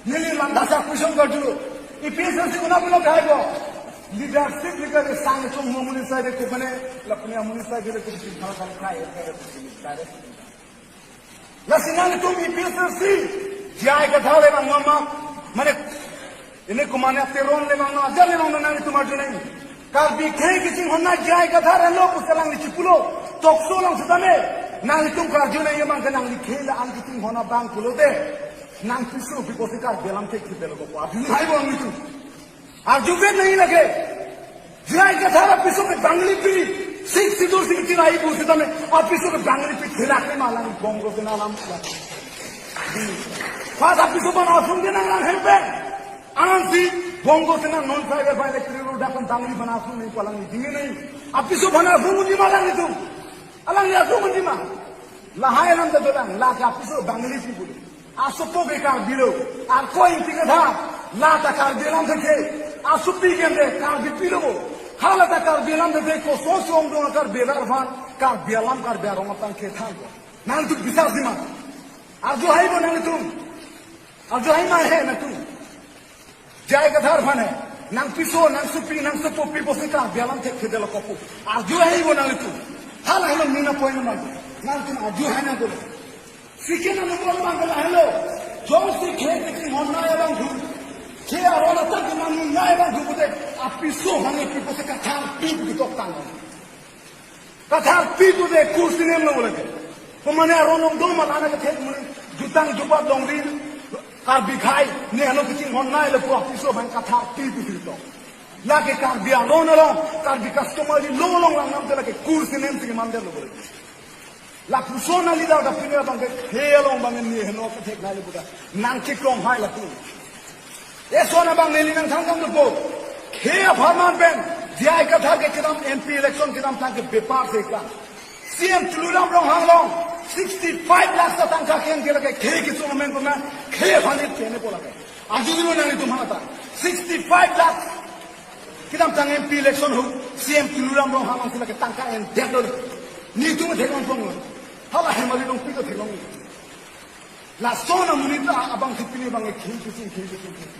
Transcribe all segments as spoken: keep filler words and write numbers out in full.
Neli langdasa question karjulo. APHLC konat pen lo kahai bo? Leadership leader sang chong mo amonit asai de ko mane, lapen amonit asai de ko chingthar kang kai, lasi nanglitum APHLC, J I Kathar le bang mama, mane, ini ko mane Teron le bang mama, ajat le bang mama nanglitum arjunang. Karbi khei kachinghon na J I Kathar henlo pusi alangli chipulo, talk show along setame. Nanglitum karjunang abang ke nangli khei la-an kachinghon abang pulote, nang piso pipo si Karbi alam thekthedetlo ko, arju haibo nanglitum. Arjuvet nangji lake. J I Kathar apiso ke bangli pi, Sixth Schedule si kirai pu setame, apiso ke bangli pi thilak ni ma alang Bongo Sena alam. Pas apiso bana asung ke nanglang hempe. Ansi Bongo Sena non tribal by electoral roll dak pen bangli bana asung ni ko alangli dingin nangji. Apiso bana asung unji ma alanglitum? Alangli asung unji ma? Lahai alam ta dolang, lake apiso bangli pi pulo. Asopo ke Karbi lo, ako Ingti Kathar, la ta Karbi alam thekthe, asopi ke ante Karbipi lo. Hala ta Karbi alam thekthe, koson song dong Karbi alam aphan, Karbi alam Karbi arong aphan kethan. Nangtum bisas di ma? Arju haibo nangtum? Arju hai ma he nangtum? J I Kathar aphan he, nang piso, nang sopi, nang sopo pipo si Karbi alam thekthedetlo ko pu arju haibo nanglitum? Hala helo mina point ma. Nangtum arju hai nang dolo. Second number abang ke lahelo. Jongsi khei kachinghon nai abang thu, khei aron atak kemang nai abang thu pulote, apiso aphan pipo si Kathar pi pu ketok tang. Kathar pi pulote kur sinem lo lake. Ko mane aron along do ma la-an kethek mane jutang jubat longri Karbi khei ne ano kachinghon nai lapu apiso abang Kathar pi pu ketok. Lake Karbi aron along, Karbi customary law along lang nam te lake kur sinem si kemandetlo lake. Lapuson a leader ta pine abang ke khei along abang ne heno kethek nai lapu ta nang keklong hai lapu. Eson abang neli nangthan dam dopo. Khei apharman pen J I Kathar ke kedam M P election kedamtang ke bepar se ka. C M Tuliram Ronghang along sixty five lakh ta tangka ke-en ke lake khei kesung amen ko na khei aphan ke ne po lake. Arju dilo nanglitum aphan ta. Sixty five lakh. Kedamtang M P election ahut C M Tuliram Ronghang along si lake tangka endetlo. Netum theklong pon lo. Hala Hemali Longpi ta theklong. Lason amonit abang si pini abang khei kisi, khei kisi, khei kisi.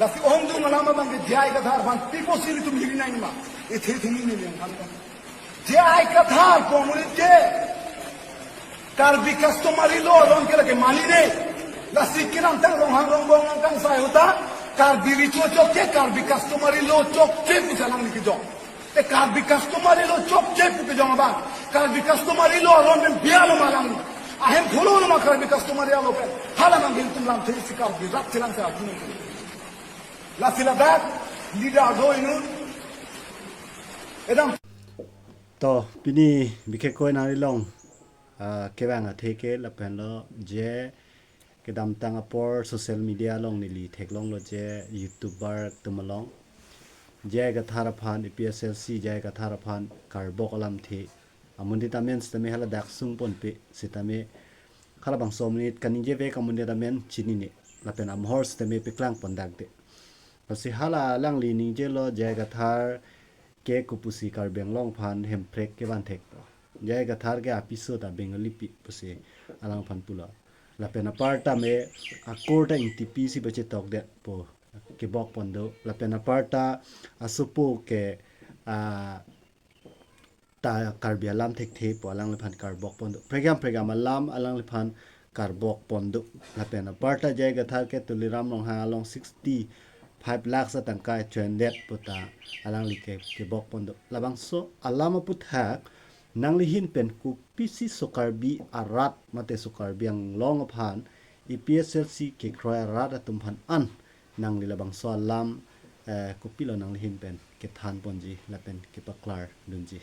Lasi ongdung alam abang ke J I Kathar aphan pipo si ilitum hiri nangji ma? Ethe thumi ni yang kan. J I Kathar pu amonit ke Karbi customary law aron ke lake mani de. Lasi kedamtang Ronghang Rongbong nangkangsai ahut ta Karbi recho chokche, Karbi customary law chokche pusi alangli kejong. Te Karbi customary law chokche pu kejong abang, Karbi customary law aron pen bialo ma alang? Ahem pholo lo ma Karbi customary law pen? Hala nang ilitum lamthe isi Karbi rat chelang sa atum. Lasi ladak leader do inut. Edam. To, pini bikhe koi nangri long, ah, kevang athe ke lapen lo je kedamtang apor social media along neli theklonglo je YouTuber atum along J I Kathar aphan, A P H L C J I Kathar aphan karbok alamthe amonit amen sitame hala dak sungponpe sitame halabangso amonit kaningjevek amonit amen chinine lapen amahor sitame paklang pondakde. Lasi hala alangli ningjelo J I Kathar ke kopusi Karbi Anglong aphan hemprek kevan thek to. J I Kathar ke apiso ta Bengali pi pusi alangphan pulo. Lapen aparta me akur ta Ingtipi si pachetokdetpo kebok pon do. Lapen aparta asopo ke, ah, ta Karbi alam thekthe pu alangliphan karbok pon do. Pregam pregam alam alangliphan karbok pon do. Lapen aparta J I Kathar ke Tuliram Ronghang along sixty five lakhs atangka chondet pu ta alangli ke kebok pon do. Labangso alam aputhak nangli ahin pen kopisi so Karbi arat mate so Karbi Anglong aphan A P H L C kekroi arat atum aphan an nangli labangso alam, eh, kopilo nangli ahin pen kethan ponji lapen kepaklar dunji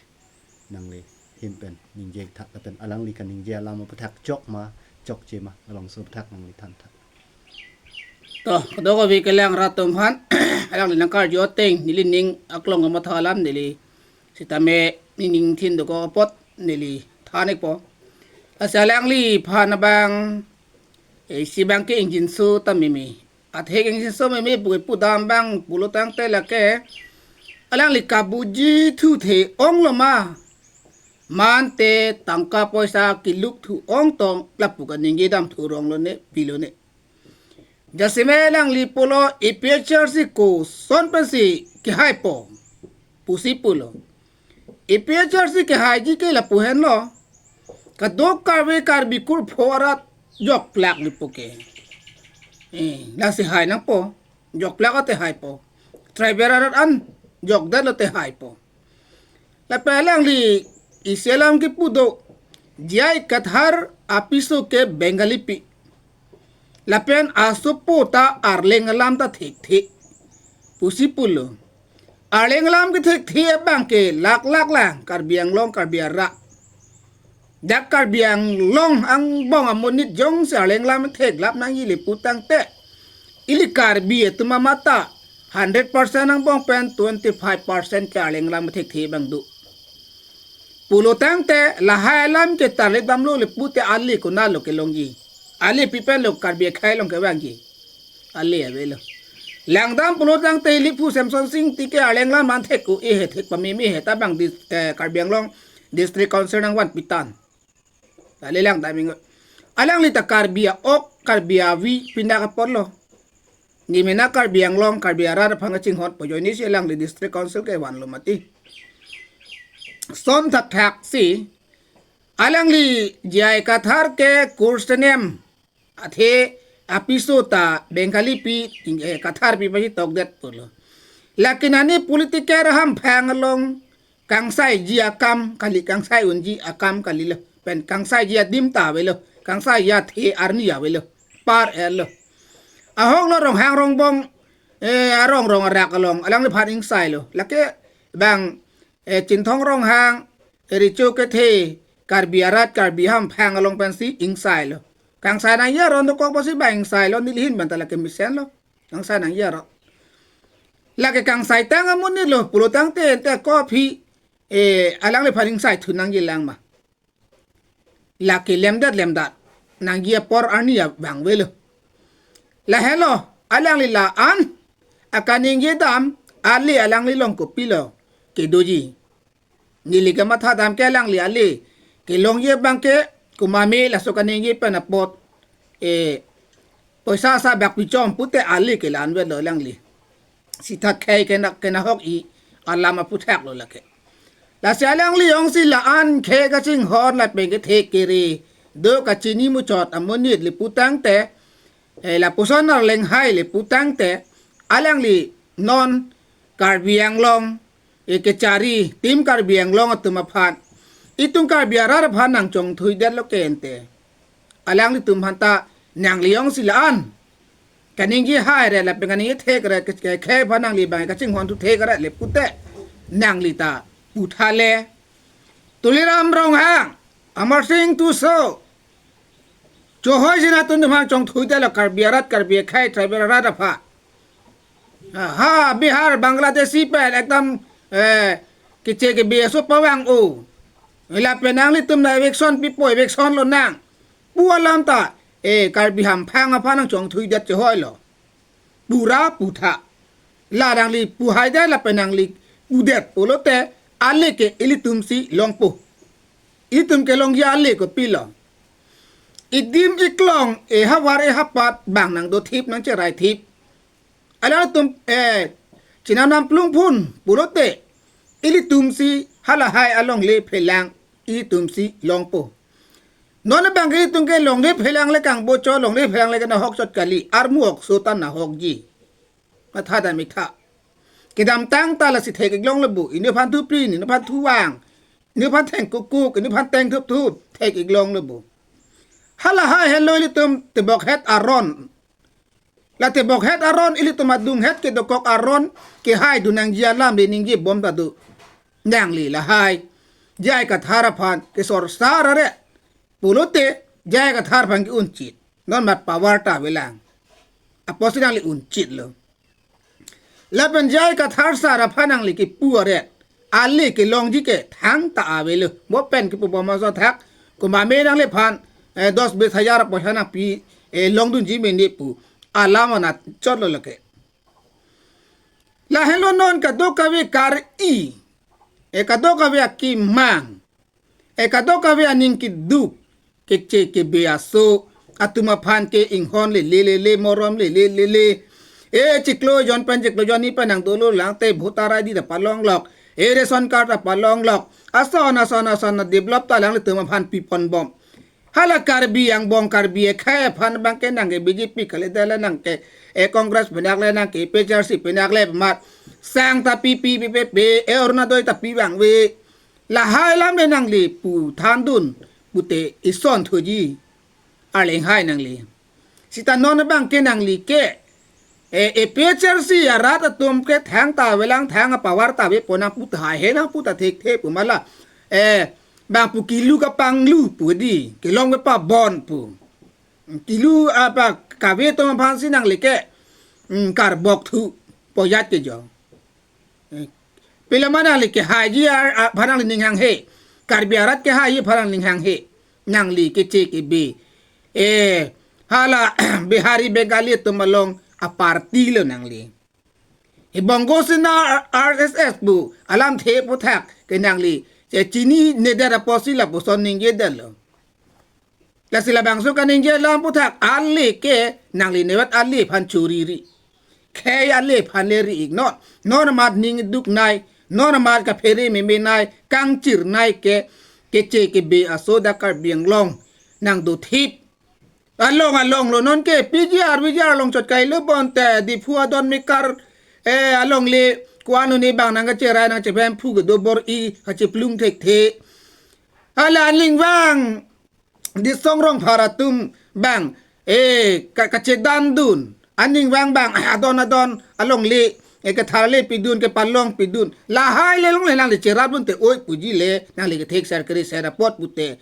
nangli ahin pen ningje tha lapen alangli kaningje alam aputhak chok ma chokche ma labangso aputhak nangli than tha. To, kadokave kelang rat atum aphan alangli nangkarju ateng neli ning aklong kamatha alam neli sitame ning ning thin dokok apot neli than-ikpo. Lasi alangliphan abang, eh, isi abang ke ingjinso ta meme. Atheke ingjinso meme pu pudam abang pulo tangte lake alangli kabuji thu the-onglo ma, mante tangka poisa keluk thu-ong tong lapu kaningje dam thu rong lone, pilone. Jasemet alangli pulo A P H L C koson pensi kehaipo pusi pulo. A P H L C kehaiji ke lapu henlo. Kadokave Karbi kurpho arat jokplak lipo ke. Eh, lasi hai nangpo. Jokplak ate haipo. Tribal arat an jokdetlo te haipo. Lapen alangli isi alam kepu do, J I Kathar apiso ke Bengalipi. Lapen asopo ta Arleng alam ta thekthe pusi pulo. Arleng alam kethekthe abang ke laklak lang Karbi Anglong Karbi arat. Dak Karbi Anglong angbong amonit jongsi Arleng alam theklap nangji le pu tangte, ili Karbi atum amat ta hundred percent angbong pen twenty-five percent ke Arleng alam thekthe abang do. Pulo tangte lahai alam ke tarlip damlo le pute ali konatlo kelongji. Ali pi penlo Karbi akhei along kevangji. Ali avelo. Langdam pulo tangte ili pu Semson Sing Ingti ke Arleng alam an thek-o-e he, thek pameme he, ta bang dis-, eh, Karbi Anglong District Council nangvan pitan. Lale langdam ingo. Alangli ta Karbi a-ok, Karbi avi, pindak apotlo. Neli mena Karbi Anglong, Karbi arat aphan kachinghon, ajoinesi alangli District Council kevanlo mati. Son thakthak si, alangli J I Kathar ke kursenem athe apiso ta Bengalipi, eh, Katharpi pasi tokdet pulo. Lake nani political hamphang along kangsaiji akam kali, kangsai unji akam kalilo. Pen kangsaiji adim ta avelo. Kangsaiji athe arni avelo. Par-etlo. Ahoklo Ronghang Rongbong, eh, arong rong arak along alangliphan ingsailo. Lake bang, eh, Chinthong Ronghang, Recho Kethe, Karbi arat, Karbi hamphang along pensi ingsailo. Kangsai nangji aron dokok pusi bang ingsailo, neli ahin pen ta lake mesenlo. Kangsai nangji aron. Lake kangsai tang amonitlo, pulo tangte ente kopi, eh, alangliphan ingsaithu nangji lang ma. Lake lemdet lemdet nangji apor arni abang avelo. Lahelo, alangli la-an akaningje dam, ali alangli along kopilo kedoji. Neli kamatha dam ke alangli ali kelongji abang ke komat me, laso kaningje pen apot, eh, poisa sa bak pichom pute ali ke la-an avelo alangli. Sitha khei kena, kenahok-i alam aphuthaklo lake. Lasi alangli jongsi la-an khei kachinghon lapen kethe kere do kachini muchot amonit le pu tangte, eh, lapuson Arleng hai le pu tangte, alangli non Karbi Anglong, eh, kechari, Team Karbi Anglong atum aphan, itum Karbi arat aphan nangchongthuidetlo ke ente. Alanglitum aphan ta nangli jongsi la-an kaningje hairet lapen kaningje thekret ke, ke, khei aphan nangli bang kachinghon thu thekret le pute, nangli ta puthale. Tuliram Ronghang, Amarsing Tisso, chohoi jina tun aphan chongthuidetlo Karbi arat, Karbi akhei, tribal arat aphan. Ha, Bihar, Bangladeshi pen ekdam, eh, keche kebe aso pavang-o. Lapen nanglitum na eviction pipo, eviction lonang pu alam ta, eh, Karbi hamphang aphan nangchongthuidet chehoilo. Pura putha. La nangli puhaidet lapen nangli pudet pulote, ale ke ilitumsi longpo. Ilitum kelongji ale kopilo. Idim iklong, eh, havar eh hapat bang nangdothip nangcheraithip. Alangtum, eh, chinam nam plungphun pulote, ilitumsi halahai alongle phelang, ilitumsi longpo. Non abang ke itum ke longle phelang le kangbochot, longle phelang le kenahokchot kali, armu okso ta nahokji. Matha dam-ik tha. Kedamtang ta lasi thek-ik longlo bo, inut aphan thupri, inut aphan thuvang, inut aphan thengkukuk, inut aphan thengthupthup, thek-ik longlo bo. Halahai helo ilitum tebokhet aron. La tebokhet aron, ilitum adunghet kedokok aron kehaidun nangji alam le ningjebom ta do. Nangli lahai J I Kathar aphan kesorsar aret pulote, J I Kathar aphan ke-unchit. Non mat power ta avelang. Apotsi nangli unchitlo. Lapen J I Kathar sar aphan nangli kepu aret, ale kelongji ke thangta avelo. Mo pen kepubom aso thak, komat me nangliphan, eh, dos bis hajar apoisa nangpi, eh, longdunji mene pu alam anat chotlo lake. Lahenlo non kadokave kar-i, eh, kadokave akemang, eh, kadokave aning keduk, keche kebe aso, atum aphan ke inghon lele lele, morom lele lele. E chiklo jon pen chiklo jon ni pen nang dolo lang te voter I D ta palonglok. E ration card ta palonglok. Ason ason ason develop ta alanglitum aphan piponbom. Hala Karbi angbong Karbi akhei aphan abang ke nang ke B J P kalidet le nang ke, e Congress pen ak le nang ke, A P H L C pen ak le mat. Sang ta pi pi pi pi pi, e Orunodoi ta pi vangve. Lahai alam le nangli pu thandun pute ison thuji. Arleng hai nangli. Sita non abang ke nangli ke, e, A P H L C arat atum ke thang ta avelang, thang apower ta ave pon nang pu tahai he nang pu ta thekthe pu ma la. E, bang pu kilu kapanglu pu di, kelong kepabon pu. Kilu apa kave atum aphan si nangli ke, mm, karbok thu, poyat ke jo. Eh, pila ma nangli kehaiji ar, a, aphan nangli ning hanghe. Karbi arat kehaiji aphan nangli ning hanghe. Nangli keche kebe. Eh, hala Bihari Bengali atum along a-party lo nangli. E Bongo Sena R S S pu alamthe aputhak ke nangli che chininedet apotsi lapuson ningjedetlo. Lasi labangso kaningje alam aputhak ale ke nangli nevet ale aphan choriri. Khei ale aphan le ri-iknon. Non amat ning duknei, non amat kaphere memenei, kangchirnei ke, keche kebe aso dak Karbi Anglong nang dothip. Along along lo non ke P G R, V G R along chot kailo bonte Diphu adon mekar, eh, alongle ko-an un-e bang nang kacherai nang chephem phu kedo bor-i kacheplung thekthe. Hala aning vang Disong Rongphar atum bang, eh, ka, kachedandun. Aning vang bang, adon adon alongle, eh, ketharle pidun, kepalong pidun. Lahai le longle nangli cherapdun te oi puji le, nangli kethek ser keri ser apot pute.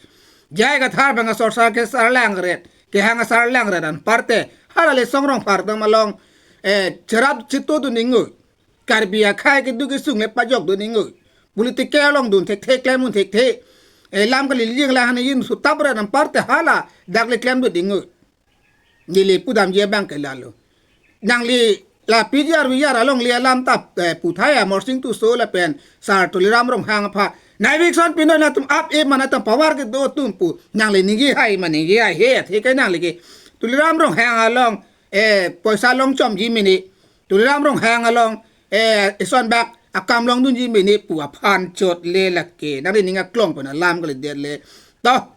J I Kathar bang asor sar kesar langret, kehang asar langret anparte. Hala Disong Rongphar atum along, eh, cherap chetodun ingoi. Karbi akhei keduk kesung le pajokdun ingoi. Political along dun thekthe, klemdun thekthe. Eh, lam kali ling la han yin sutap ra anparte hala dak le klemdun ingoi. Neli pudamji abang ke lalo. Nangli la P G R V G R alongle alam ta, eh, puthai Amarsing Tisso lapen Sar Tuliram Ronghang aphan. Nai eviction pinoi, nangtum ap e ma nangtum power kedo atum pu. Nangli ningje hai ma ningje haihe, athe ke nangli ke Tuliram Ronghang along, eh, poisa longchomji mene. Tuliram Ronghang along, eh, ison bak akam longdunji mene pu aphan chot le lake. Nangli ning aklong pen alam kalidet le. To.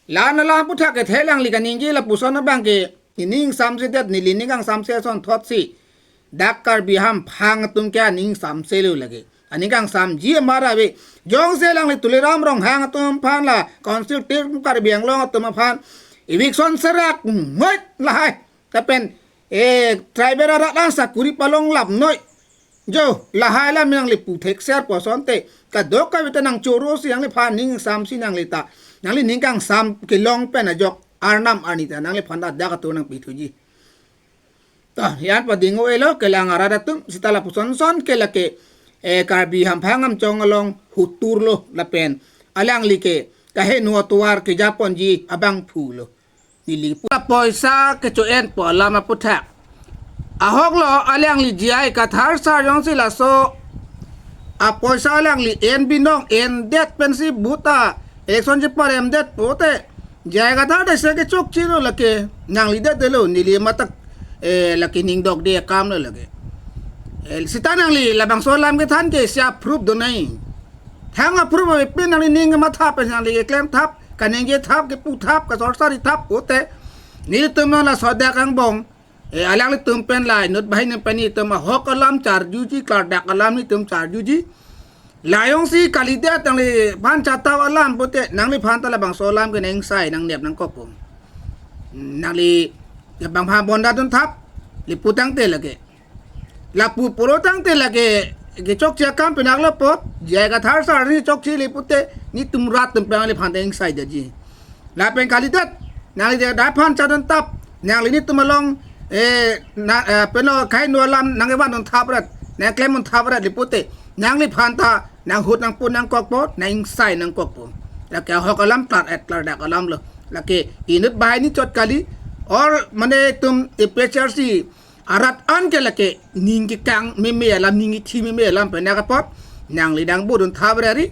La-an alam aputhak kethe alangli kaningje lapuson abang ke, nening samsedet, neli ning kangsamse asonthotsi. Dak Karbi hamphang atum ke aning samselo lake. Aning kangsamji amar ave. Jongsi alangli Tuliram Ronghang atum aphan la Council Team Karbi Anglong atum aphan eviction serak, ngoit lahai. Lapen, eh, tribal arat lang sakuri palonglapnoi. Jo, lahai alam nangli puthek ser pu asonte. Kadokave ta nangchoro si nangliphan ning samsi nangli ta. Nangli ning kangsam kelong pen ajok arnam arni ta nangliphan ta dak atur nangpithuji. Ta, yan pading o-elo kelang arat atum sita lapuson son ke lake, eh, Karbi hamphang amchong along hutur lo lapen alangli ke kaheno atovar kejaponji abangphu lo. Neli pu apoisa kecho-enpo alam aputhak. Ahok lo alangli J I Kathar sar jongsi laso apoisa alangli en binong endet pensi buta election cheparemdet pote. J I Kathar ta se kechokche lo lake, nangli det delo, neli matak, eh, lake ning dokde akam lo lake. Eh, sita nangli labangso alam kethan ke sia proof donai. Thang a-proof avepin nangli ning matha pen nangli keklem thap, kaningje thap, kepu thap, kasorsari thap pote. Nelitum non laso dak angbong, eh, alanglitum pen la inut banghini pen nelitum ahok alam charjuji, klardak alam nelitum charjuji. La jongsi kalidet nangliphan chatap alam pote, nangliphan ta labangso alam ke nang ingsai nangnep nangkokpo. Nangli labang pha bonda dun thap, le pu tangte lake. Lapu pulo tangte lake, kechokche akam penak lo apot, J I Kathar sar ni chokche le pote, netum rat atum pen nangliphan ta ingsai detji. Lapen kalidet, nangli de dai phan chadon tap, nangli netum along, eh, na, eh, peno kaheno alam nangkevan dun thapret, nangklem dun thapret le pote, nangliphan ta nanghut nangpun nangkokpo, nang ingsai nangkokpo. Lake ahok alam klar-et klardak alam lo. Lake inut banghini chot kali, or mane itum A P H L C arat an ke lake ning kekang meme alam, ning kethi meme alam penak apot, nangli nangbu dun thapret ri,